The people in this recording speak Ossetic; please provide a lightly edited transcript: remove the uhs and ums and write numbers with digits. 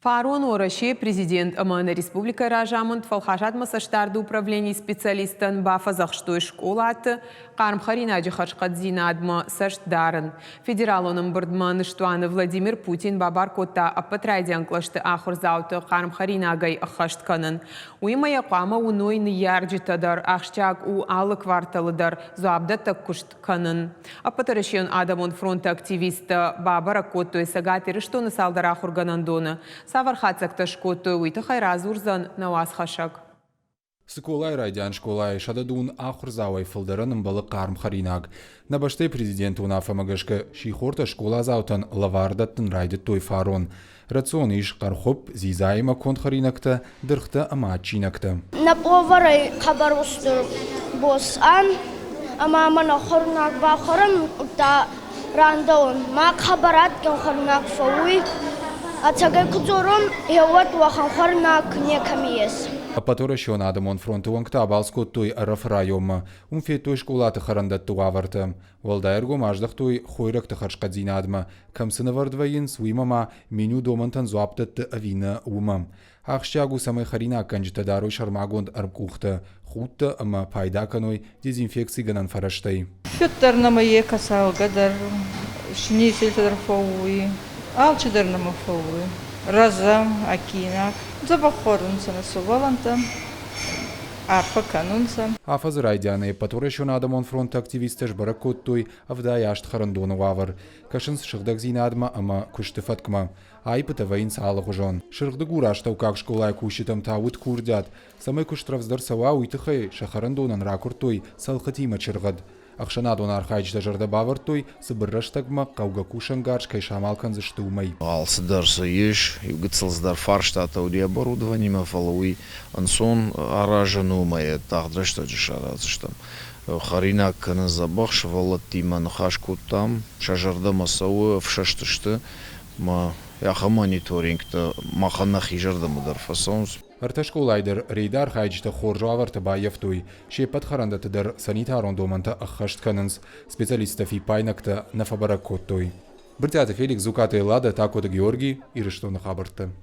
Фарон Уӕрӕсейы президент ӕмӕ нӕ республикӕйы разамынд фӕлхасадмӕ цӕстдарды управленийы специалисттӕн бафӕдзӕхстой скъолаты хъарм хӕринаджы хӕрзхъӕддзинадмӕ цӕст дарын. Федералон ӕмбырдмӕ ныстуаны Владимир Путин бабар кодта ӕппӕт райдиан кълӕсты ахуырдзауты хъарм хӕринагӕй ӕххӕст кӕнын. Уыимӕ йӕ хъуамӕ уыной ныййарджытӕ дӕр. Ахсджиаг у алы кварталы дӕр дзуапдӕттӕг куыст кӕнын. Ӕппӕтуӕрӕсейон адӕмон фронты активисттӕ бабӕрӕг кодтой Цӕгат Ирыстоны цалдӕр ахуыргӕнӕндоны. Цавӕр хатдзӕгтӕ скодтой, уый тыххӕй радзурдзӕн нӕ уацхӕссӕг. Цыколайы райдиан скъолайы 110 ахуырдзауӕй фылдӕрӕн ӕмбӕлы хъарм хӕринаг. Нӕ бӕстӕйы президенты уынаффӕмӕ гӕсгӕ сихортӕ скъоладзаутӕн лӕвар дӕттын райдыдтой фарон. Рацион ис хъӕрхуыпп, дзидзаимӕ конд хӕринӕгтӕ, дыргътӕ ӕмӕ адджинӕгтӕ. Нӕ пъовӕрӕй хъӕбӕр устур боз ан, ӕма мӕнӕ хуӕрунаг бахуӕрӕн, удта рандӕун. Ма хъӕбӕр адгин хуӕрунаг фӕууй. Ӕцӕгӕй ку дзорон, еуӕд уӕхӕн хуӕрунаг некӕми ес. Ӕппӕтуӕрӕсеон адӕмон фронты уӕнгтӕ абалц кодтой Ӕрӕфы районмӕ. Уым федтой скъолаты хӕрӕндӕтты уавӕртӕ. Уӕлдай ӕргом аздӕхтой хойрӕгты хӕрзхъӕддзинадмӕ, кӕм цы нывӕрд вӕййынц, уыимӕ ма меню домӕнтӕн дзуапп дӕтты ӕви нӕ, уымӕ. Ахсджиаг у, цӕмӕй хӕринаггӕнджытӕ дарой сӕрмагонд ӕрмкъухтӕ, худтӕ ӕмӕ пайда кӕной дезинфекцигӕнӕн фӕрӕзтӕй. Феддӕр нӕмӕ е кӕсалгӕ дӕр, шницельтӕ дӕр фӕууй, алчидӕр нӕмӕ фӕууй. Рӕзӕ, акинак. Дзӕбӕх хуӕрунцӕ нӕ сувӕллӕнттӕ, арфӕ кӕнунцӕ. Афӕдзы райдианы Ӕппӕтуӕрӕсеон адӕмон фронты активисттӕ сбӕрӕг кодтой 78 хӕрӕндоны уавӕр. Кӕсынц сыгъдӕгдзинадмӕ ӕмӕ куысты фӕткмӕ. Аиппытӕ вӕййынц алыгъуызон. Сырхдыгур астӕуккаг скъолайы кусджытӕм та уыд курдиат, цӕмӕй куыст рӕвдздӕр цӕуа, уый тыххӕй сӕ хӕрӕндонӕн ракуырдтой цӕлхытимӕ чыргъӕд. Ӕхсӕнадон архайджытӕ зӕрдӕ бавӕрдтой, цыбыр рӕстӕгмӕ хъӕугӕ кусӕнгарз кӕй самал кӕндзысты, уымӕй. Алцыдӕр дзы ис, иу гыццыл цыдӕр фарстатӕ уыди оборудованимӕ, фӕлӕ уый ӕнцон аразӕн у ӕмӕ йӕ тагъд рӕстӕджы сараздзыстӕм. Хӕринаг кӕнын дзӕбӕх, сывӕллӕттимӕ ныхас кодтам, сӕ зӕрдӕмӕ цӕуы, ӕфсӕст сты ӕмӕ ахӕм мониторингтӕ махӕн нӕхи зӕрдӕмӕ дӕр фӕцӕуынц. Ӕртӕ скъолайы дӕр рейды архайджытӕ хорз уавӕрты баййӕфтой. Се ппӕт хӕрӕндӕтты дӕр санитарон домӕнтӕ ӕххӕст кӕнынц. Специалисттӕ фиппаинӕгтӕ нӕ фӕбӕрӕг кодтой. Брытъиаты Феликс, Дзукъаты Эллада, Такоты Георгий, Ирыстоны хабӕрттӕ.